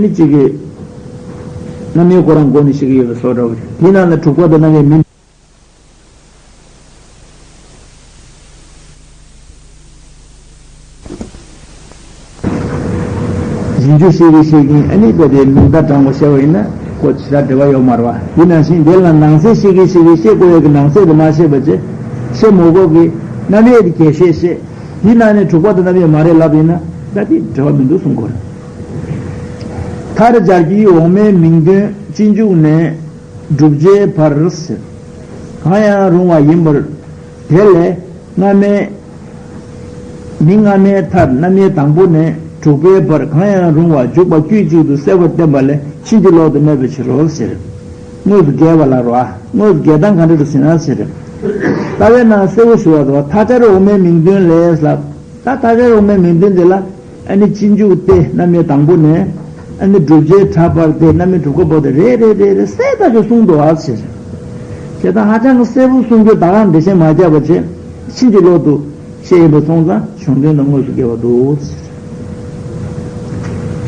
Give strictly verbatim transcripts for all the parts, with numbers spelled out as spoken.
ནི་གཅིག་གིས་རྣམ་དབྱེ་ཁོ་རང་མགོ་ནས་བཤད་ཀྱི་ཡོད་པའི་བཟོ་འདྲ་བོ་རེད། དེའི་ནང་ལ་དྲུག་པ་དང་རྣམ་དབྱེ་མིན། རྗེས་འཇུག་བཤད་ཀྱི་བཤད་ཀྱིན་ཨ་ནི་དཔེ་དེ་མིང་བརྡ་དྲངས་པ་བཤད་པ་ཡིན་ན་ཁོ་ཇི་ལྟར་འབྲེལ་བ་ཡོད་མ་རེད་བ། དེ་ནང་བཞིན་དེ་ལ་ནང་གསེས་བཤད་ཀྱི་བཤད་ཀྱིན་བཤད་དགོས་ཡོད་ཀྱི་ནང་གསེས་དེ་མ་བཤད་པ་བྱས་བཤད་མ་དགོས་ཀྱི་རྣམ་དབྱེ་དེ་རྒྱས་བཤད་བཤད། དེའི་ནང་ནས་དྲུག་པ་དང་རྣམ་དབྱེ་མ་རེད་ལབ་ཡིན་ན་ད་དེ་འབྲེལ་བ་མི་འདུག་གསུང་གི་རེད། མཐར་སྦྱར་གྱི་འོག་མའི་མིང་དོན་སྤྱི་འཇུག་ནས་བསྒྲུབ་བྱའི་བར་ཟེར། གང་ཡང་རུང་བ་ཡིན་པར། དེ་ལས་སྔ་མའི་མིང་སྔ་མའི་མཐར་རྣམ་དབྱེ་དང་པོ་ནས་དྲུག་པའི་བར་གང་ཡང་རུང་བ་འཇུག་པ་དཀྱུས་གཅིག་ཏུ་གསལ་པོར་བསྟན་པ་ལས་ཕྱིན་ཅི་ལོག་ཏུ་མེད་པའི་ཕྱིར་རོ་ཟེར། དངོས་སུ་འགལ་བ་ལ་རོ། དངོས་སུ་འགལ་སྟངས་ག་འདྲ་རེད་ཟེར་ན་ཟེར། རྩ་བའི་ནང་གསལ་པོ་ཞུ་བ་རོ། མཐར་སྦྱར་འོག་མའི་མིང་དོན་ལས་ལབ། ད་མཐར་སྦྱར་འོག་མའི་མིང་དོན་དེ་ལ་ཨ་ནི་སྤྱི་འཇུག་སྟེ་རྣམ་དབྱེ་དང་པོ་ནས་ཨ་ནི་བསྒྲུབ་བྱའི་ཕྲད་བར་ཏེ་རྣམ་དབྱེ་དྲུག་པ་བར་དུ་རེ་རེ་རེ་རེ་གསལ་དག་གིས་གསུངས་འདུག་ཨ་ཟེར། དེ་དག་ཧ་ཅང་གི་གསལ་པོ་གསུང་རྒྱུ་ད་གང་འགྲེལ་བཤད་མ་རྒྱག་པ་བྱས་ཕྱིན་ཅི་ལོག་ཏུ་བཤད་ཡིན་པ་སོང་ཙང་གཞུང་དོན་དང་དངོས་སུ་འགལ་བ་འདུག་ཟེར།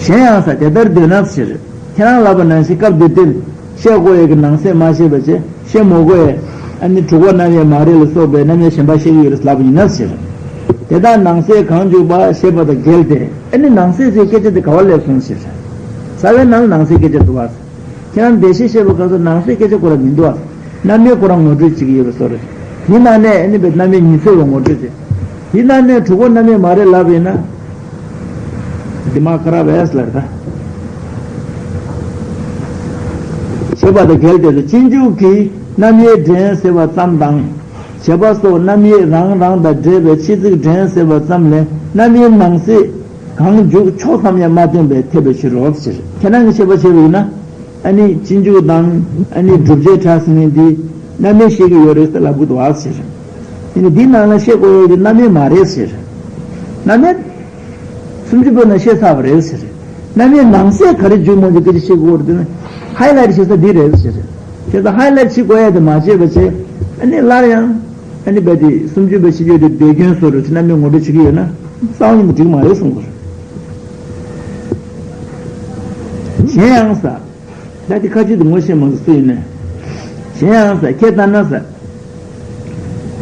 གཞན་ཡང་ས་དེ་ལྟར་འདོད་ན་ཟེར། ཁྱེད་རང་ལབ་པ་ནང་བཞིན་སྐབས་འདིར་བསྟན་བཤད་དགོས་ཡས་ཀྱི་ནང་གསེས་མ་བཤད་པ་བྱས་བཤད་མ་དགོས་ཡས་ཨ་ནི་དྲུག་པ་རྣམ་དབྱེ་མ་རེད་ལ་སོགས་པའི་རྣམ་དབྱེ་གཞན་པ་བཤད་ཀྱི་ཡོད་རེད་ལབ་པ་ཡིན་ན་ཟེར། དེ་དག་ནང་གསེས་གང་འཇུག་པ་ཞེས་པ་དང་འགལ་ཏེ་ཨ་ནི་ནང་གསེས་ཟེར་སྐད་ཆ་དེ་ག་བ་སླེབས་སོང་ཟེར། རྩ་བའི་ནང་ནང་གསེས་སྐད་ཆ་འདུག་བ། ཁྱེད་རང་འགྲེལ་བཤད་བཤད་པའི་སྐབས་སུ་ནང་གསེས་སྐད་ཆ་ཁོ་རང་མི་འདུག་བ། རྣམ་དབྱེ་ཁོ་རང་ངོ་སྤྲོད་བྱེད་ཀྱི་ཡོད་པའི་བཟོ་རེད། དེའི་ནང་ནས་ཨ་ནི་བའི་རྣམ་དབྱེ་ཉི་ཚེ་བའི་ངོ་སྤྲོད་བྱེད། དེའི་ནང་ནས་དྲུག་པ་རྣམ་དབྱེ་མ་རེད་ལབ་ཡིན་ན། འདི་མ་ཁ་ར་བས་ལར་ད། ཞེས་པ་དང་འགལ་ཏེ་སྤྱི་འཇུག་གི་རྣམ་དབྱེ་འདྲེན་ཟེར་བ་ཙམ་དང་། བྱེད་པ་སོགས་རྣམ་དབྱེ་རང་རང་དང་འབྲེལ་བའི་ཕྱི་ཚིག་འདྲེན་ཟེར་བ་ཙམ་ལས་རྣམ་དབྱེ་ནང་གསེས་གང་འཇུག་ཕྱོགས་ཙམ་ཡང་མ་བསྟན་པས་འཐད་པའི་ཕྱིར་རོ་ཟེར། ཁྱེད་རང་གིས་དཔྱད་པ་བྱས་པ་ཡིན་ན། ཨ་ནི་སྤྱི་འཇུག་དང་ཨ་ནི་བསྒྲུབ་བྱའི་ཕྲད་ཟེར་མཁན་འདི་རྣམ་དབྱེ་བཤད་ཀྱི་ཡོད་རེད་ཟེར་ལབ་གི་འདུག་ཨ་ཟེར། དེ་ནི་འདི་ནང་ལ་བཤད་དགོས་ཡོད་དེ་རྣམ་དབྱེ་མ་རེད་ཟེར། རྣམ་དབྱེ་སུམ་ཅུ་པའི་ནང་བཤད་ཚར་བ་རེད་ཟེར། རྣམ་དབྱེ་ནང་གསེས་ག་རེ་འཇུག་མ་འཇུག་སྐད་ཆ་བཤད་དགོས་རེད་དེ་ནི་ཧའི་ལའིཊ་བྱེད་ས་འདི་རེད་ཟེར། བྱས་ཙང་ཧའི་ལའིཊ་བྱེད་དགོས་ཡ་དེ་མ་བྱས་པ་བྱས་ཨ་ནི་སླར་ཡང་ཨ་ནི་རྦད་དེ་སུམ་ཅུ་པའི་ཕྱི་ཆོས་དེ་སྡེ་སྐྱོན་བཟོ་འདྲ་ཅིག་རྣམ་དབྱེ་ངོ་སྤྲོད་བྱེད་ཀྱི་ཡོད་ན་རྩ་བ་ཉིད་ནས་འགྲིག་མ་རེད་གསུངས་པ་རེད། གཞན་ཡང་ས། ད་དེ་ཁ་ཆུ་དེ་ངོ་ཤེས་མང་ཟེར་ཡིན་ནས། གཞན་ཡང་ས་ཁྱེད་ལྟར་ན་ས།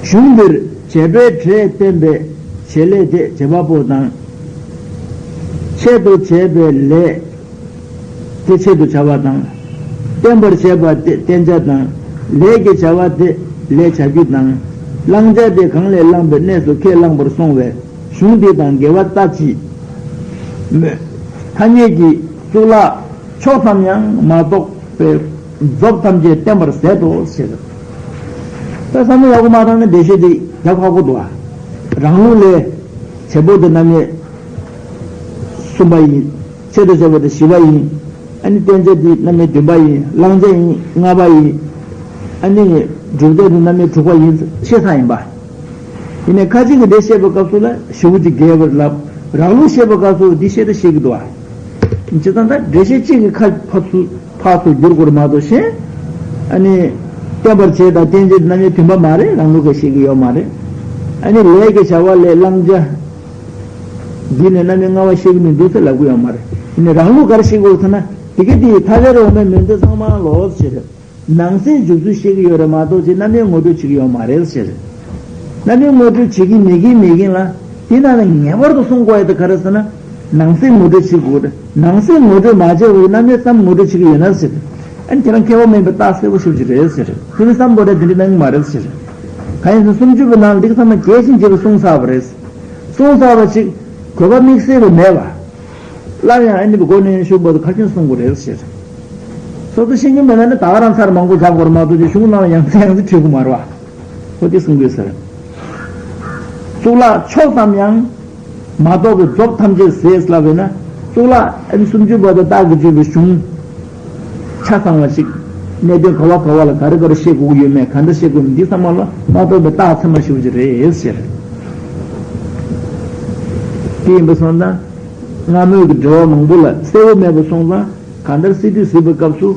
གཞུང་འདིར་བྱེད་པའི་སྒྲས་བསྟན་པའི་བྱེད་ལས་དེ་བྱེད་པ་པོ་དང་། ཆེད་དུ་བྱས་པའི་ལས་དེ་ཆེད་དུ་བྱ་བ་དང་། བསྟན་པར་བྱེད་པ་དེ་བསྟན་བྱ་དང་། ལས་ཀྱི་བྱ་བ་དེ་ལས་བྱ་རྒྱུ་དང་། བླང་བྱ་དེ་གང་ལས་བླངས་པའི་གནས་སུ་ཁས་བླངས་པར་སོང་བས། གཞུང་འདི་དང་འགལ་བ་ལྟ་ཅི་སྨོས། ཐ་སྙད་ཀྱི་གཙུག་ལག་ཕྱོགས་ཙམ་ཡང་མ་གཏོགས་པའི་རྫོགས་ཐམས་ཅད་བསྟན་པར་ཟད་དོ་ཟེར། ད་བསམ་བློ་ཡག་པོ་མ་བཏང་ན་འགྲེལ་བཤད་འདི་རྒྱབ་ཁག་པོ་འདུག་ཨ། རང་ལུགས་ལས་བྱེད་པོ་དེ་རྣམ་དབྱེ་གསུམ་པ་ཡིན། ཆེད་དུ་བྱ་བ་དེ་བཞི་པ་ཡིན། ཨ་ནི་བསྟན་བྱ་དེ་རྣམ་དབྱེ་བདུན་པ་ཡིན། བླང་བྱ་ཡིན་ལྔ་པ་ཡིན། ཨ་ནི་སྒྲུབ་བྱ་དེ་རྣམ་དབྱེ་དྲུག་པ་ཡིན་ཞེས་ས་ཡིན་པ། ཡིན་ནའི་ཁ་ཅིག་གིས་འགྲེལ་བཤད་པའི་སྐབས་སུ་ལ་ཞེ་པོ་ཅིག་རྒྱས་པར་ལབ། རང་ལུགས་བཤད་པའི་སྐབས་སུ་འདི་བཤད་ད་བཤད་ཀྱི་འདུག་ཨ། བྱས་ཙང་ད་འགྲེལ་བཤད་གཅིག་གིས་ཁ་ཕར་ཚུར་ཕར་ཚུར་བསྒྱུར་དགོས་རེད་མ་གཏོགས་གཞན། ཨ་ནི། བསྟན་པར་བྱེད་དང་བསྟན་བྱེད་རྣམ་དབྱེ་བདུན་པ་མ་རེད་རང་ལུགས་ཀྱིས་བཤད་ཀྱི་ཡོད་མ་རེད། ཨ་ནི་ལས་ཀྱི་བྱ་བ་ལས་བླང་བྱ། འདི་ནས་རྣམ་དབྱེ་ལྔ་པ་བཤད་ཀྱི་མི་འདུག་ཟེར་ལབ་ཀྱི་ཡོད་མ་རེད། ཡིན་ནའི་རང་ལུགས་ག་རེ་བཤད་ཀྱི་ཡོད་ཟེར་ན་དེ་ག་དེ་ཐ་ཆད་འོག་མའི་མིང་དོན་ཚང་མ་ལོགས་བྱེད་རེད། ནང་གསེས་འཇུག་ཚུལ་བཤད་ཀྱི་ཡོད་རེད་མ་གཏོགས་ཅིག་རྣམ་དབྱེ་ངོ་སྤྲོད་བྱེད་ཀྱི་ཡོད་མ་རེད་ཟེར། རྣམ་དབྱེ་ངོ་སྤྲོད་བྱེད་ཀྱི་མེད་ཀྱིན་མེད་ཀྱིན་ལ་དེ་ནང་ལ་ངེས་པར་དུ་གསུང་དགོས་ཡ་དེ་ག་རེ་ཟེར་ན། ནང་གསེས་ངོ་སྤྲོད་བྱེད་དགོས་རེད། ནང་གསེས་ངོ་སྤྲོད་མ་བྱས་པའི་རྣམ་དབྱེ་ཙམ་ངོ་སྤྲོད་བྱེད་ཀྱི་ཡོད་ན་ཟེར། ཨ་ནི་ཁྱེད་རང་མཁས་པ་མིན་པའི་རྟགས་གསལ་པོ་ཞེ་པོ་ཅིག་རེད་ཟེར། དེ་ནི་བསམ་དགོས་རེད་དེ་འདྲ་གནང་གི་མ་རེད་ཟེར། གང་ཡིན་ཟེར་སུམ་ཅུ་པའི་ནང་ལ་འདི་ག་ཚང་མ་རྒྱས་ཤིང་རྒྱས་པ་གསུངས་ཚར་བ་རེད། གསུངས་ཚར་བ་ཅིག་དགོས་པ་དམིགས་བསལ་བ་མེད་པ། སླར་ཡང་ཨ་ནི་མགོ་ནས་ཞུགས་བར་དུ་ག་ཅུང་གསུང་དགོས་རེད་ཟེར། སོ་སོ་ཤེས་ཀྱི་མེད་ན་ནི་ད་ག་རང་ཚར་མང་པོ་རྒྱག་དགོས་རེད་མ་གཏོགས་ཀྱི་གཞུང་ནང་ལ་ཡང་སེ་ཡང་སེ་བྲིས་དགོས་མ་རེད་བ། ཁོ་དེ་གསུང་དགོས་ཟེར། གཙུག་ལག་ཕྱོགས་ཙམ་ཡང་མ་གཏོགས་པའི་རྫོགས་ཐམས་ཅད་ཟད་ལབ་པས་ན་གཙུག་ལག་ཨ་ནི་སུམ་ཅུ་པ་དང་རྟགས་ཀྱི་བརྗོད་པའི་གཞུང་ཆ་ཚང་བ་ཞིག་གནད་དོན་ག་བ་ག་བ་ལ་ག་རེ་ག་རེ་བཤད་དགོས་ཀྱི་ཡོད་མེད་ག་འདྲ་བཤད་དགོས་མིན་འདི་ཚང་མ་ལ་མ་གཏོགས་པའི་རྟགས་ཚད་མ་ཞེ་པོ་ཅིག་རེད་ཟེར། དེ་ཡིན་པ་སོང་ཙང་སྔ་མོའི་གི་འགྲེལ་བ་མང་པོ་ལ་གསལ་བོ་མེད་པ་སོང་ཙང་གང་ལྟར་སི་ཏུས་གཟིགས་པའི་སྐབས་སུ་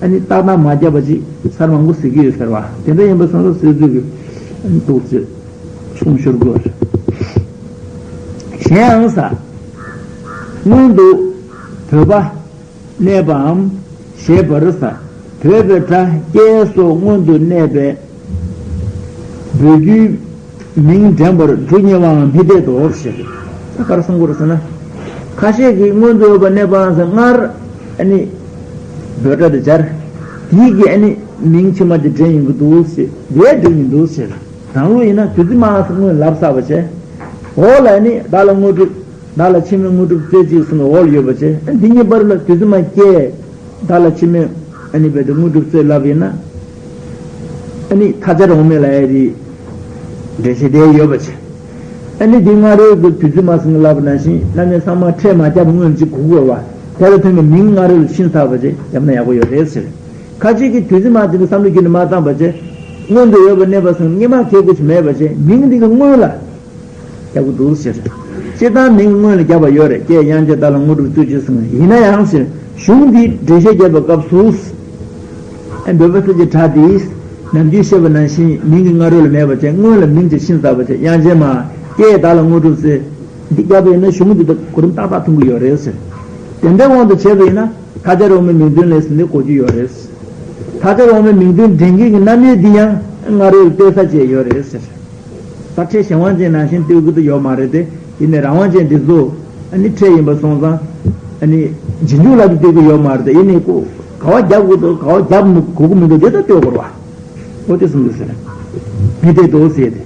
ཨ་ནི་རྟགས་སྣང་མ་བརྒྱབ་པ་ཅིག་ཚར་མང་པོ་གཟིགས་ཀྱི་ཡོད་ཟེར་བ་དེ་འདྲ་ཡིན་པ་སོང་ཙང་སི་ཏུས་གི་ཨ་ནི་འདུག་ཅེས་གསུངས་ཤོར་དགོས། གཞན་ཡང་ས། སྔོན་དུ་བོད་པ། གནས་པའམ་ཞེས་པར་ས། བོད་པའི་སྒྲ་སྐད་སོགས་སྔོན་དུ་གནས་པའི་བོད་བརྒྱུད་མིང་འདྲེན་པར་འགྲོ་ཉེ་བའང་མི་འཐད་དོ་ཞེས། ད་ག་རེ་གསུང་གི་རེད་ཟེར་ན། ཁ་ཤས་ཀྱིས་སྔོན་དུ་ཡོད་པ་གནས་པའང་ཟེར་སྔར་ཨ་ནི་བོད་སྒྲ་དེ་སྦྱར། དེའི་གི་ཨ་ནི་མིང་ཕྱི་མ་དེ་འདྲེན་ཡོང་གི་འདུག་ཟེར། དེ་འགྲིག་མི་འདུག་ཟེར། དང་ལུགས་ཡིན་ན་བདུད་རྩི་མ་སྔོན་ལབ་ཚར་བ་བྱས། འོག་ལ་ནི་བདག་ལ་དངོས་གྲུབ། བདག་ལ་འཆི་མེད་དངོས་གྲུབ་སྩོལ་ཅིག་གསུངས་པའི་འོག་ལ་ཡོད་པ་བྱས། འདི་གཉིས་བར་ལ་བདུད་རྩི་མ་སྐྱེས། བདག་ལ་འཆི་མེད་ཨ་ནི་བས་དེ་དངོས་གྲུབ་སྩོལ་ལབ་ཡིན་ན། ཨ་ནི་ཐ་སྦྱར་འོག་མིན་ལ་ཡ་དེ་འགྲེལ་བཤད་དེ་ཡོད་པ་བྱས། ཨ་ནི་འདི་སྔ་རོལ་གྱི་བདུད་རྩི་མ་ཟེར་ལབ་ནང་བཞིན་རྣམ་དབྱེ་ཚང་མ་ཕྲད་མ་བརྒྱབ་སྔོན་གཅིག་གོ་དགོས་པ། དེ་ལ་མཐུན་པའི་མིང་སྔ་རོལ་ཕྱིན་ཚར་བ་བྱས་བརྒྱབ་ན་ཡག་པོ་ཡོད་རེད་ཟེར། ཁ་ཅིག་གིས་བདུད་རྩི་མ་དེ་འདྲ་བསམ་བློ་བསྒྱུར་ནས་མ་བཏང་པ་བྱས། སྔོན་དུ་ཡོད་པ་གནས་པ་སོང་སྔོན་མ་གལ་དགོས་ཀྱི་མེད་པ་བྱས་མིང་འདི་གི་སྔོན་ལ་རྒྱག་གི་འདུག་ཟེར། སྤྱིར་བཏང་མིང་སྔོན་ལ་རྒྱག་པ་ཡོད་རེད། ཀྱེ་དབྱངས་ཅན་བདག་ལ་དངོས་གྲུབ་སྩོལ་ཅིག་གསུངས། ཡིན་ན་ཡང་ཟེར་གཞུང་འདིས་འགྲེལ་བཤད་བརྒྱབ་པའི་སྐབས་སུ། ཨེ་འབོད་པ་ཚིག་གི་སྒྲ་འདིས་ནམ་རྒྱུན་བཤད་པ་ནང་བཞིན་མིང་གི་སྔ་རོལ་ལ་མེད་པ་བྱས་སྔོན་ལ་མིང་ཅིག་ཕྱིན་ཚར་བ་བྱས་དབྱངས་ཅན་མ། ཀྱེ་བདག་ལ་དངོས་གྲུབ་སྩོལ། འདི་བརྒྱབ་པ་ཡིན་ན་གཞུང་འདི་དང་གོ་རིམ་ཏག་ཏག་མཐུན་གྱི་ཡོད་རེད་ཟེར། དེ་འདྲའི་དབང་དུ་བྱས་པ་ཡིན་ན། ཐ་སྦྱར་འོག་མའི་མིང་དོན་ལས་ཟིན་ཏེ་གོ་རྒྱུ་ཡོད་རེད། ཐ་སྦྱར་འོག་མའི་མིང་དོན་འདྲེན་མཁན་གྱི་རྣམ་དབྱེ་འདི་ཡང་སྔ་རོལ་ལ་ལྟོས་ས་བཅས་ཡོད་རེད་ཟེར། ད་ཕྲད་གཞན་དབང་ཅན་ནང་བཞིན་ལྟོས་ཀྱི་ཡོད་མ་རེད་དེ། ཡིན་ནའི་རང་དབང་ཅན་འདི་ཚོ་ཨ་ནི་ཕྲད་ཡིན་པ་སོང་ཙང་ཨ་ནི་རྗེས་འཇུག་ལ་ལྟོས་ཀྱི་ཡོད་མ་རེད་དེ། ཡིན་ནའི་ཀོ་ག་བ་རྒྱབ་དགོས་འདུག་ག་བ་རྒྱབ་དགོས་ཀྱི་མི་འདུག་དེ་ད་ལྟོས་དགོས་རེད་བ། འོ་དེ་གསུང་གི་ཟེར། མི་འཐད་དོ་ཟེར་ཏེ།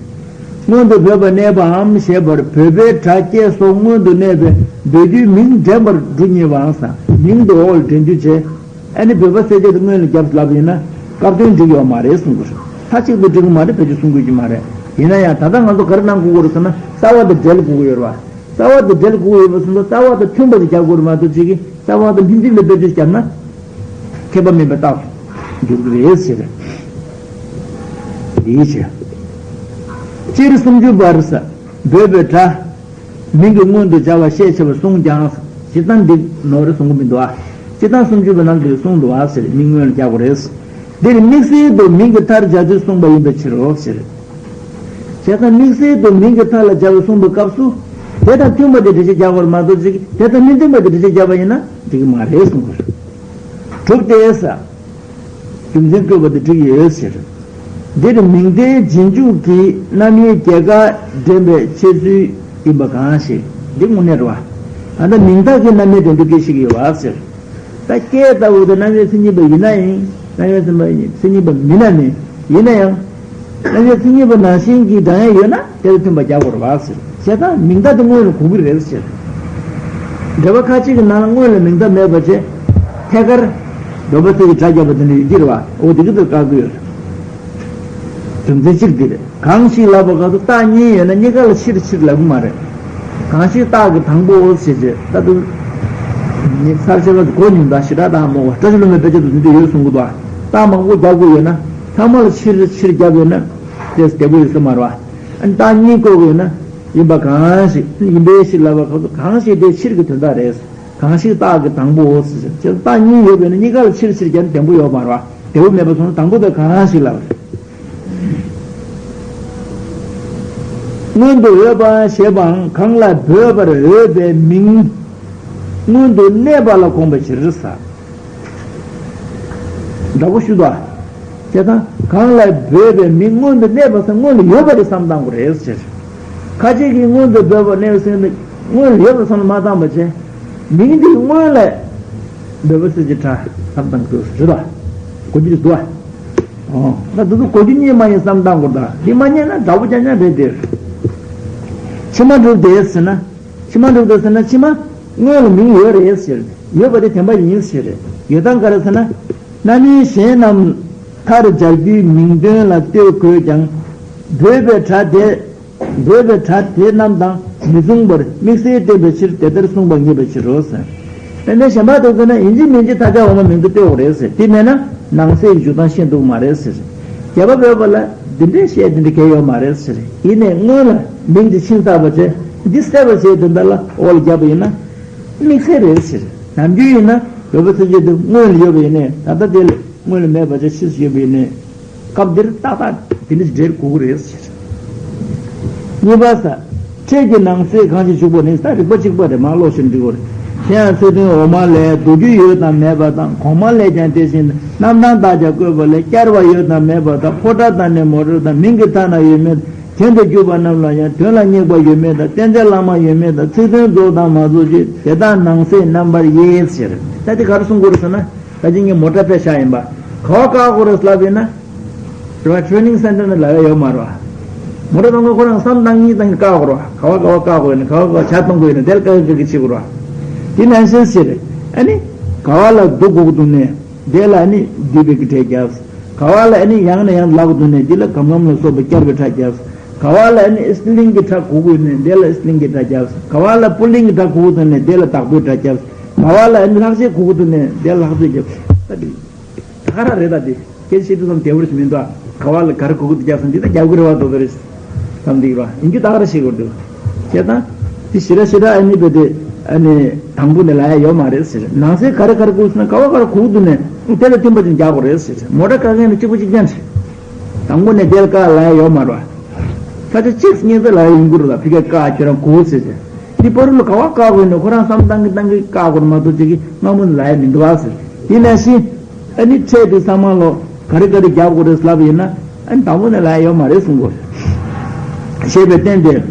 སྔོན་དུ་བོད་པ་གནས་པའམ་ཞེས་པར་བོད་པའི་སྒྲ་སྐད་སོགས་སྔོན་དུ་གནས་པའི་བོད་བརྒྱུད་མིང་འདྲེན་པར་འགྲོ་ཉེ་བའང་ས། མིང་དུ་འོག་ལ་འདྲེན་རྒྱུ་བྱས། ཨ་ནི་བོད་པ་ཟེར་རྒྱུ་དེ་སྔོན་ལ་བརྒྱབ་ལབ་ཡིན་ན་སྐབས་དོན་འགྲིག་ཡོད་མ་རེད་གསུང་གི་རེད། མཐའ་གཅིག་ཏུ་འགྲིག་གི་མ་རེད། བེད་སྤྱོད་གསུང་དགོས་ཀྱི་མ་རེད། ཡིན་ན་ཡང་ད་ལྟ་ང་ཚོ་ག་རེ་གནང་དགོས་ཀྱི་རེད་ཟེར་ན་རྩ་བ་དང་འབྲེལ་དགོས་ཀྱི་ཡོད་རེད་བ། རྩ་བ་དང་འབྲེལ་དགོས་ཀྱི་ཡོད་པ་སོང་ཙང་རྩ་བ་དང་མཐུན་པ་དེ་རྒྱག་དགོས་རེད་མ་གཏོགས་ཅིག་གིས་རྩ་བ་དང་མཐུན་མཐུན་ལ་བེད་སྤྱོད་བརྒྱབ་ན། ཁྱད་པར་མིན་པའི་རྟགས་སུ་འགྱུར་གྱི་རེད་ཟེར། འདིའི་ཕྱིར། སྤྱིར་སུམ་ཅུ་པར་ས། བོད་པའི་སྒྲ། མིང་གི་སྔོན་དུ་སྦྱར་བ་ཤས་ཆེ་བར་གསུངས་ཀྱང་། སྤྱིར་བཏང་འདི་ནོར་རེ་གསུང་གི་མི་འདུག་ཨ། སྤྱིར་བཏང་སུམ་ཅུ་པའི་ནང་དུ་གསུངས་འདུག་ཨ་ཟེར་མིང་སྔོན་ལ་རྒྱག་དགོས་རེད། འདིར་དམིགས་བསལ་དུ་མིང་གི་མཐར་སྦྱར་ཚུལ་གསུངས་པ་ཡིན་པའི་ཕྱིར་རོ་ཟེར། བྱས་ཙང་དམིགས་བསལ་དུ་མིང་གི་མཐའ་ལ་སྦྱར་བ་གསུངས་པའི་སྐབས་སུ། དེ་དང་མཐུན་པ་དེ་འགྲེལ་བཤད་རྒྱག་དགོས་རེད་མ་གཏོགས་ཅིག་དེ་དང་མི་མཐུན་པ་དེ་འགྲེལ་བཤད་རྒྱག་པ་ཡིན་ན་འགྲིག་གི་མ་རེད་གསུངས་པ་རེད། གྲུབ་སྟེ་ས། རྒྱུ་མཚན་བཀོད་པ་དེ་འགྲིག་ཡོད་ཟེར། འདིར་མིང་མཐའི་རྗེས་འཇུག་གི་རྣམ་དབྱེ་རྒྱས་འགའ་འདྲེན་པའི་འཆད་ཚུལ་ཡིན་པ་གང་ཞིག་འདི་དངོས་གནས་རེད་བ། ད་ལྟ་མིང་མཐའ་གི་རྣམ་དབྱེ་འདོན་རྒྱུ་སྐད་ཆ་ཞིག་ཡོད་བ་ཟེར། ད་སྐད་ལྟ་བུ་དེ་རྣམ་དབྱེ་མཚན་ཉིད་པ་ཡིན་ན་ཡིན། རྣམ་དབྱེ་མཚན་ཉིད་པ་མིན་ན་མིན། ཡིན་ན་ཡང་། རྣམ་དབྱེ་མཚན་ཉིད་པ་ནང་བཞིན་གྱི་སྒྲ་དབྱངས་ཡོད་ན་དེ་ལ་མཐུན་པ་རྒྱག་དགོས་རེད་བ་ཟེར། བྱས་ཙང་མིང་མཐའ་དེ་སྔོན་ལ་གོ་གི་རེད་ཟེར། འགྲེལ་པ་ཁ་ཅིག་གི་ནང་ལ་སྔོན་ལ་མིང་མཐའ་མེད་པ་བྱས། ཐད་ཀར་འདོད་པ་ཚིག་གི་སྒྲ་བརྒྱབ་པ་དེ་འདྲ་ཡོད་ཀྱི་རེད་བ། འོ་དེ་གི་དེ་བཀག་གི་ཡོད་རེད། རྒྱུ་མཚན་གཅིག་འདི་རེད། གང་ཞིག་ལབ་པ་ག་ཚོད་རྟགས་གཉིས་ཡོད་ན་གཉིས་ཀ་ལ་ཕྱིར་ཕྱིར་ལབ་གི་མ་རེད། གང་ཞིག་རྟགས་ཀྱི་དང་པོའོ་ཞེས་བྱས་ད་དུ། ཉི་ཚར་ཤེས་པ་གོ་མྱོང་ད་ཞེ་དྲག་དང་མོ་བ་བཀྲ་ཤིས་ལོ་མའི་དཔེ་ཆ་དུ་འདི་འདྲ་ཡོད་གསུང་གི་འདུག་རྟགས་མང་པོ་རྒྱག་དགོས་ཡོད་ན་ཚང་མ་ལ་ཕྱིར་ཕྱིར་རྒྱབ་ཡོད་ན། དེ་བདེ་པོ་ཡོད་ས་མ་རེད་བ། ཨ་ནི་རྟགས་གཉིས་བཀོད་དགོས་ཡོད་ན་ཡིན་པ་གང་ཞིག་ཡིན་པའི་ཕྱིར་ལབ་པ་ག་ཚོད་གང་ཞིག་དེ་ཕྱིར་གྱི་དོན་དག་རེད། གང་ཞིག་རྟགས་ཀྱི་དང་པོའོ་ཞེས་བྱས་རྟགས་གཉིས་ཡོད་པས་ན་གཉིས་ཀ་ལ་ཕྱིར་ཕྱིར་རྒྱབ་ན་བདེ་པོ་ཡོད་མ་རེད་བ། བདེ་པོ་མེད་པ་སོང་ན་དང་པོ་དེ་གང་ཞིག་ལབ་རེད། སྔོན་དུ་ཡོད་པ་ཞེས་པའང་གང་ལ་འབོད་པར་འོས་པའི་མིང་སྔོན་དུ་གནས་པ་ལ་དགོངས་པའི་ཕྱིར་ཟེར། འདྲ་པོ་ཞུ་དོ། བྱས་ཙང་གང་ལ་འབོད་པའི་མིང་སྔོན་དུ་གནས་པ་ཟེར་སྔོན་ལ་ཡོད་པ་དེ་བསམ་བཏང་དགོས་རེད་ཟེར། ཁ་ཅིག་གིས་སྔོན་དུ་འབོད་པ་གནས་པ་ཟེར་ནི་སྔོན་ལ་ཡོད་པ་བསམ་བློ་མ་བཏང་བ་བྱས། མིང་འདི་སྔོན་ལ་འབོད་པ་ཟེར་གྱི་སྒྲ་བསམ་བཏང་དགོས་རེད་དོ། གོ་རྒྱུ་རེད་དོ། ཨོ། ད་དེ་ཚོ་གོ་རྒྱུ་རྙེད་མ་ཡིན་བསམ་བཏང་དགོས་ད། འདི་མ་རྙེད་ན་འདྲ་པོ་རྐྱང་རྐྱང་རེད་དེ། ཕྱི་མ་གྲུབ་སྟེ་ཟེར་ན། ཕྱི་མ་གྲུབ་སྟེ་ཟེར་ན་ཕྱི་མ་སྔོན་ལ་མིང་ཡོད་རེད་ཟེར། ཡོད་པ་དེ་བདེན་པ་ཡིན་ཟེར། ཡོད་སྟངས་ག་རེ་ཟེར་ན། རྣམ་དབྱེ་གཞན་རྣམས་མཐར་སྦྱར་རྒྱུའི་མིང་དོན་ལ་ལྟོས་དགོས་ཀྱང་། འབོད་པའི་སྒྲ་དེ། འབོད་པའི་སྒྲ་དེ་རྣམས་དང་མི་མཚུངས་པར་དམིགས་བསལ་བསྟན་པའི་ཕྱིར་དེ་ལྟར་གསུངས་པ་ངེས་པའི་ཕྱིར་རོ་ཟེར། དཔེ་འདྲ་གཞན་པ་དག་ཚོ་ན་ཡིན་གཅིག་མིན་གཅིག་ཐ་སྦྱར་འོག་མ་མིང་དུ་ལྟོས་དགོས་རེད་ཟེར། དེ་མེད་ན་ནང་གསེས་ཀྱི་འཇུག་སྟངས་ཤེས་འདུག་མ་རེད་ཟེར། རྒྱལ་བ་བོད་པ་ལ་འདི་འདྲའི་བཤད་འདི་འདྲ་གལ་ཡོད་མ་རེད་ཟེར། ཡིན་ནའི་སྔོན་ལ་མིང་འདི་ཕྱིན་ཚར་བ་བྱས་འདི་གསལ་བར་བྱས་དོན་དག་ལ་འོག་ལ་བརྒྱབ་པ་ཡིན་ན་དམིགས་བསལ་རེད་ཟེར། ནམ་རྒྱུན་ཡིན་ན་བོད་པ་ཚོ་ཆེད་དུ་སྔོན་ལ་ཡོད་པ་ཡིན་ནའི་ད་ལྟ་དེ་ལ་སྔོན་ལ་མེད་པ་བྱས་ཕྱིས་སུ་ཡོད་པ་ཡིན་ནའི། སྐབས་འདིར་ཏག་ཏག་དེ་འདྲ་འབྲེལ་དགོས་ཀྱི་རེད་ཟེར། གཉིས་པ་ས། ཕྲད་ཀྱི་ནང་གསེས་གང་ཞིག་འཇུག་པ་ནི་ད་རིགས་པ་གཅིག་པ་རེད། མ་ཀློག་ཤེས་འགྲིག་གོ་རེད། དེ་ཡང་ཚིག་དོན་འོག་མ་ལས་མདོ་རྒྱུད་ཡོད་དང་མེད་པ་དང་། གོང་མ་ལས་ཀྱང་དེ་བཞིན་རྣམ་གྲངས་དག་ཀྱང་བཀོད་པ་ལས། བསྐྱར་བ་ཡོད་དང་མེད་པ་དང་། ཕོ་བྲང་དང་ནི་མོ་བྲང་དང་། མིང་གི་མཐའ་ན་ཡོད་མེད་དང་། གྱེན་དུ་བསྒྱུར་བ་རྣམས་ལ་ཡང་དོན་ལ་སྙེག་པ་ཡོད་མེད་དང་། རྟེན་འབྲེལ་བླ་མ་ཡོད་མེད་དང་། ཚིག་དོན་རྫོགས་དང་མ་རྫོགས་བཅས། དེ་དག་ནང་གསེས་རྣམ་པར་དབྱེ་ཟེར། ད་དེ་ག་རེ་གསུང་དགོས་རེད་ཟེར་ན། ད་ཅི་ངས་མོ་ཊ་དཔེ་བཞག་ཡིན་པ། ག་བ་བཀག་དགོས་རེད་ལབ་ཡིན་ན། རེད་བ། ཊེ་རེ་ནིང་སེན་ཊར་ནང་ལབ་ཡ་ཡོད་མ་རེད་བ། མོ་ཊ་གཏོང་མཁན་ཁོ་རང་བསམ་བཏང་གཉིས་བཏང་གི་བཀག་དགོས་རེད་བ། ག་བ་ག་བ་བཀག་དགོས་ཡིན་ན། ག་བ་ག་བ་ཇ་གཏོང་དགོས་ཡིན་ན། དེ་ལ་བཀག་གི་བཀག་གི་བྱེད་དགོས་རེད་བ། དེ་ནང་བཞིན་ཟེར། ཨ་ནི། ག་བ་ལ་འདུག་དགོས་ཀྱི་འདུག་ནས། དེ་ལ་ཨ་ནི་འདུས་པའི་གི་སྒྲ་བརྒྱབ། ག་བ་ལ་ཨ་ནི་ཡང་ནས་ཡང་ལབ་དགོས་འདུག་ནས། དེ་ལ་གམ་གམ་ལ་སོགས་པའི་བསྐྱར་བའི་སྒྲ་བརྒྱབ། ག་བ་ལ་ཨ་ནི་ཨི་སི་ལིང་གི་སྒྲ་གོ་དགོས་ནས། དེ་ལ་ཨི་སི་ལིང་གི་སྒྲ་བརྒྱབ། ག་བ་ལ་པུ་ལིང་གི་སྒྲ་གོ་དགོས་འདུག་ནས། དེ་ལ་བདག་པོའི་སྒྲ་བརྒྱབ། ག་བ་ལ་ཨ་ནི་ལྷག་བཅས་གོ་དགོས་འདུག་ནས། དེ་ལ་ལྷག་བཅས་བརྒྱབ། ད་དེ། ད་ག་རང་རེད། ད་དེ་སྐད་ཆ་བཤད་དུས་ཙམ་བདེ་བོ་ཞིག་མི་འདུག་ཨ། ག་བ་ལ་ག་རེ་གོ་གི་འདུག་རྒྱག་སོང་འདི་ད་རྒྱབ་གི་རེད་བ། དོ་དོ་རེད་བསམ་འདི་རེད་བ། ཡིན་རྒྱུ་ད་ག་རེ་བཤད་དགོས་འདུག་བྱས་ཙང་། དེ་ཞེ་དྲག་ཞེ་དྲག་ཨ་ནི་བེ་དེ། ཨ་ནི་དང་པོ་ནས་ལབ་ཡ་ཡོད་མ་རེད་ཟེར། ནང་གསེས་ག་རེ་ག་རེ་གོ་སོང་ན། ག་བ་ག་རེ་གོ་གི་འདུག་ནས་དེ་ལ་བསྟུན་པ་ཅིག་རྒྱག་དགོས་རེད་ཟེར། མོ་ཊ་བཀག་མཁན་ནི་གཅིག་པ་གཅིག་རྐྱང་རེད། དང་པོ་ནས་དེ་ལ་བཀག་ལབ་ཡ་ཡོད་མ་རེད་བ། ས་ཆ་གཅིག་གཉིས་ཙམ་ལབ་ཡ་ཡོང་གི་རེད་ལ། ཕི་ཀ་བཀག་ཁྱོད་རང་གོ་ཟེར་ཟེར། འདི་བར་ལ་ག་བ་བཀག་དགོས་ནས་ཁོ་རང་བསམ་བཏང་གི་བཏང་གི་བཀག་དགོས་མ་གཏོགས་ཅིག་གི་སྔ་མོ་ནས་ལབ་ཡ་མི་འདུག་ཨ་ཟེར། དེ་ནང་བཞིན། ཨ་ནི་ཕྲད་དེ་ཚང་མ་ལོ་ག་རེ་ག་རེ་རྒྱབ་དགོས་རེད་ལབ་ཡིན་ན། ཨ་ནི་དང་པོ་ནས་ལབ་ཡ་ཡོད་མ་རེད་གསུང་དགོས། ཞེས་པའི་རྟེན་དེ།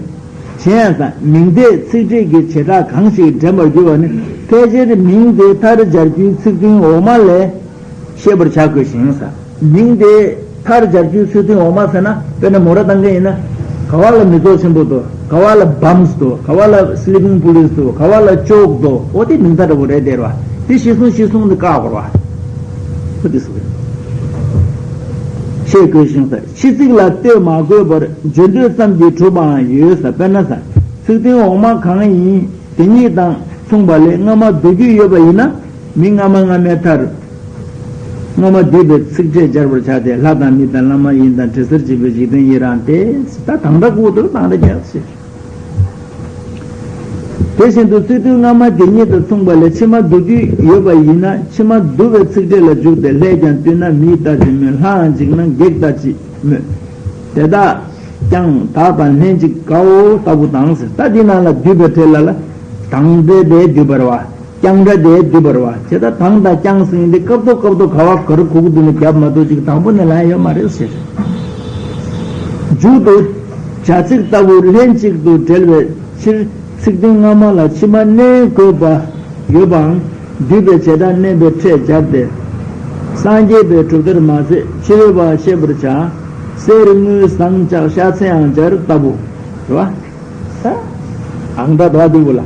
གཞན་ཡང་ས་མིང་མཐའི་ཚིག་ཕྲད་ཀྱི་བྱེ་བྲག་གང་ཞིག་འདྲེན་པར་འགྱུར་བ་ནི། ཕལ་ཆེར་མིང་དེ་མཐར་སྦྱར་རྒྱུའི་ཚིག་དོན་འོག་མ་ལས་ཤེས་པར་བྱ་དགོས་ཤིང་ས། མིང་དེ་མཐར་སྦྱར་རྒྱུའི་ཚིག་དོན་འོག་མ་ཟེར་ན། དཔེར་ན་མོ་ཊ་བཏང་མཁན་ཡིན་ན། ག་བ་ལ་མི་ཚོགས་ཆེན་པོ་འདུག། ག་བ་ལ་བམ་སི་འདུག། ག་བ་ལ་སི་ལི་པིང་པུ་ལི་སི་འདུག། ག་བ་ལ་ཅོག་འདུག། འོ་དེ་མིང་མཐའ་འདྲ་པོ་རེད་དེ་རེད་བ། དེ་གཞིར་བཟུང་གཞིར་བཟུང་དུ་བཀག་དགོས་རེད་བ། འོ་དེ་སུ་རེད། ཤེས་དགོས་ཤིང་ས། ཕྱི་ཚིག་ལ་ལྟོས་མ་དགོས་པར་བརྗོད་འདོད་ཙམ་གྱིས་གྲུབ་པའང་ཡོད་ས། དཔེར་ན་ས། ཚིག་དོན་འོག་མ་གང་ཡིན་དེ་ཉིད་དང་མཚུངས་པ་ལས་སྔ་མ་མདོ་རྒྱུད་ཡོད་པ་ཡིན་ན། མིང་སྔ་མ་སྔ་མའི་མཐར་སྔ་མ་འདུས་པའི་ཚིག་ཕྲད་སྦྱར་བར་བྱ་སྟེ། ལྷ་དང་མི་དང་བླ་མ་ཡིན་དང་། དྲི་ཟར་བྱེད་པའི་འཇིག་རྟེན་ཡི་རངས་ཏེ། ད་དང་སྒྲ་གོ་དུས་དང་སྒྲ་རྒྱག་ཟེར། དེ་བཞིན་དུ་ཚིག་དོན་སྔ་མ་དེ་ཉིད་དང་མཚུངས་པ་ལས་ཕྱི་མ་མདོ་རྒྱུད་ཡོད་པ་ཡིན་ན། ཕྱི་མ་བསྡུ་བའི་ཚིག་ཕྲད་ལ་འཇུག་སྟེ། ལྷས་ཀྱང་བཏུས་ན་མིས་ལྟ་ཅི་སྨོས། ལྷའང་འཇིགས་ན་བགེགས་ལྟ་ཅི་སྨོས། དེ་དག་ཀྱང་བདག་དང་ལྷན་ཅིག་དགའོ་ལྟ་བུ་དང་ཟེར། ད་འདི་ནང་ལ་བསྡུས་པའི་ཕྲད་ལ་ལ། དང་པོའི་དེ་བསྡུས་པ་རེད་བ། ཀྱང་སྒྲ་དེ་བསྡུས་པ་རེད་བ། བྱས་ཙང་དང་དང་ཀྱང་ཟེར་མཁན་དེ་སྐབས་ཐོག་སྐབས་ཐོག་ག་བ་ག་རེ་གོ་གི་འདུག་ན་རྒྱབ་མ་གཏོགས་ཅིག་དང་པོ་ནས་ལབ་ཡ་ཡོད་མ་རེད་ཟེར། མཇུག་ཏུ། བྱ་ཚིག་ལྟ་བུ་ལྷན་ཅིག་ཏུ་འབྲེལ་བའི་ཕྱིར། ཚིག་དོན་སྔ་མ་ལ་ཕྱི་མ་བསྣན་དགོས་པ་ཡོད་པའང་བསྡུས་པའི་བྱེ་བྲག་བསྣན་པའི་ཕྲད་སྦྱར་ཏེ། སངས་རྒྱས་པའི་གྲུབ་མཐར་མ་ཟད་ཕྱི་རོལ་པ་ཤེས་པར་བྱ། གསེར་དངུལ་ཟངས་ལྕགས་ཤ་ཚའང་སྦྱར་ལྟ་བུ། རེད་བ། ཨང་སྒྲ་འདྲ་འདུག་གོ་ལ།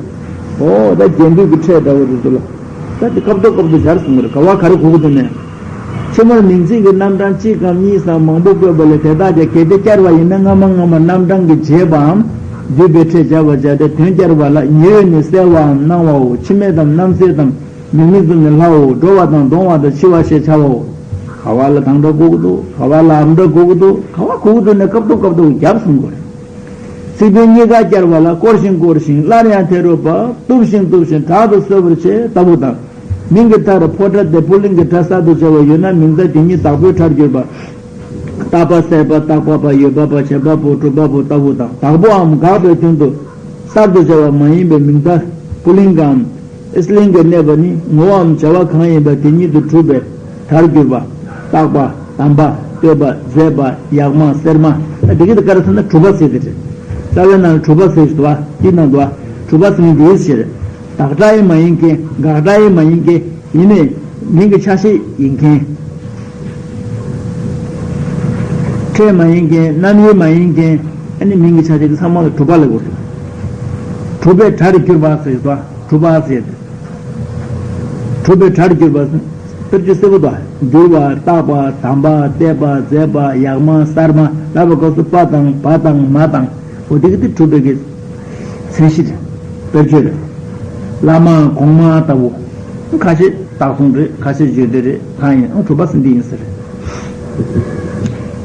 ཨོ་ད་རྒྱན་སྡུད་ཀྱི་ཕྲད་འདྲ་བོ་རེད་འདུག་ལ། ད་དེ་སྐབས་ཐོག་སྐབས་ཐོག་སྦྱར་གསུང་གི་རེད། ག་བ་ག་རེ་གོ་གི་འདུག་ནས། ཕྱི་མར་མིང་ཚིག་གི་རྣམ་གྲངས་གཅིག་གམ་གཉིས་སམ་མང་པོ་བཀོད་པ་ལས། དེ་དག་ཀྱང་གལ་ཏེ་བསྐྱར་བ་ཡིན་ན། སྔ་མ་སྔ་མ་རྣམ་གྲངས་ཀྱི་བྱེད་པའམ་བསྡུས་པའི་ཕྲད་སྦྱར་བར་བྱ་སྟེ། དོན་བསྐྱར་བ་ལ། ཉེ་བའི་ནི་གསལ་བའམ་སྣང་བའོ། ཕྱི་མའི་དང་རྣམ་གསལ་དང་། མིང་མི་འཛུམ་ནི་ལྷའོ། འགྲོ་བ་དང་འདོང་བ་དང་འཆི་བ་ཞེས་བྱ་བའོ། ག་བ་ལ་དང་སྒྲ་གོ་གི་འདུག། ག་བ་ལ་ཨམ་སྒྲ་གོ་གི་འདུག། ག་བ་གོ་གི་འདུག་ནས་སྐབས་ཐོག་སྐབས་ཐོག་རྒྱབ་གསུང་དགོས་རེད། ཚིག་དོན་གཉིས་ཀ་བསྐྱར་བ་ལ། བསྐོར་ཞིང་བསྐོར་ཞིང་། སླར་ཡང་མཐའི་རོལ་པ། གཏུབ་ཞིང་གཏུབ་ཞིང་། དྲག་ཏུ་གསོད་པར་བྱེད་ལྟ་བུ་དང་། མིང་གི་མཐར་ཕོ་སྒྲ་སྟེ་པུ་ལིང་གི་སྒྲ་གསར་དུ་བྱ་བ་ཡོད་ན། མིང་མཐའ་དེ་ཉིད་བདག་པོའི་སྒྲར་གྱུར་པ། བཏགས་པ་གསར་པ། བཏགས་པ་པ། ཡོད་པ་པ། བྱེད་པ་པོ། གྲུབ་པ་པོ་ལྟ་བུ་དང་། བདག་པོའམ་དགག་པའི་དོན་དུ་གསར་དུ་བྱ་བ་མ་ཡིན་པའི་མིང་མཐའ་པུ་ལིང་གའམ་ཨི་སི་ལིང་གའི་གནས་པ་ནི། ངོ་བོའམ་བྱ་བ་གང་ཡིན་པ་དེ་ཉིད་དུ་གྲུབ་པའི་སྒྲར་གྱུར་པ། བཏགས་པ། དམ་པ། བསྟོད་པ། མཛེས་པ། ཡག་མ། གསེར་མ། ད་འདི་གི་ད་ག་རེ་ཟེར་ན་གྲུབ་པ་ཟེར་གི་རེད། རྩ་བའི་ནང་ལ་གྲུབ་པ་ཟེར་གི་འདུག་བ། དེའི་ནང་དུ་བ། གྲུབ་པ་ཟེར་མཁན་འདིའི་ཕྱིར། བདག་སྒྲ་ཡང་མ་ཡིན་མཁན། དགག་སྒྲ་ཡང་མ་ཡིན་མཁན། ཡིན་ནའི་མིང་གི་ཆ་ཤས་ཡིན་མཁན། ཕྲད་མ་ཡིན་མཁན། རྣམ་དབྱེ་མ་ཡིན་མཁན། ཨ་ནི་མིང་གི་ཆ་ཤས་ཀྱི་ཚང་མ་ལ་གྲུབ་པ་ལབ་དགོས་རེད། གྲུབ་པའི་སྒྲར་གྱུར་པ་ཟེར་གི་འདུག་བ། གྲུབ་པ་ཟེར་ཏེ། གྲུབ་པའི་སྒྲར་གྱུར་པ། དཔེར་བརྗོད་གསལ་པོ་དང་། འགྱུར་བ། བཏགས་པ། དམ་པ། བསྟོད་པ། མཛེས་པ། ཡག་མ། གསར་མ་ལབ་པའི་སྐབས་སུ་པ་དང་བ་དང་མ་དང་། འོ་དེ་གི་དེ་གྲུབ་པའི་གི་མཚན་གཞི་རེད། དཔེར་བརྗོད་རེད། བླ་མ། གོང་མ་ལྟ་བུ། ཁ་ཤས་བཏགས་གསུང་རེད། ཁ་ཤས་བརྗོད་འདོད་རེད། གང་ཡིན་ཨང་གྲུབ་པ་ཟེར་འདི་ཡིན་ཟེར།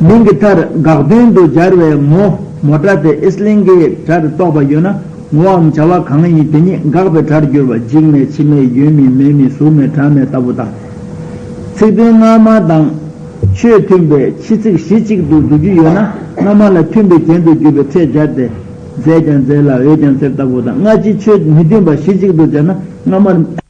མིང་གི་མཐར་དགག་དོན་དུ་སྦྱར་བའི་མོ། མོ་སྒྲ་དེ་ཨི་སི་ལིང་གའི་སྒྲར་གཏོགས་པ་ཡོད་ན། ངོ་བོའམ་བྱ་བ་གང་ཡིན་དེ་ཉིད་དགག་པའི་སྒྲར་འགྱུར་བ། འཇིགས་མེད། འཆི་མེད། ཡོད་མེད། མེད་མེད། གཟུགས་མེད། གྲགས་མེད་ལྟ་བུ་དང་། ཚིག་དོན་སྔ་མ་དང་ཆོས་མཐུན་པའི་ཕྱི་ཚིག་གཞི་གཅིག་ཏུ་བསྡུ་རྒྱུ་ཡོད་ན། སྔ་མ་ལ་མཐུན་པའི་རྒྱན་དུ་གྱུར་པའི་ཕྲད་སྦྱར་ཏེ། རྫས་ཀྱང་རྫས་ལ་འོད་ཀྱང་འཚེར་ལྟ་བུ་དང་། སྔ་ཕྱི་ཆོས་མི་མཐུན་པ་གཞི་གཅིག་ཏུ་སྦྱར་ན་སྔ་མར་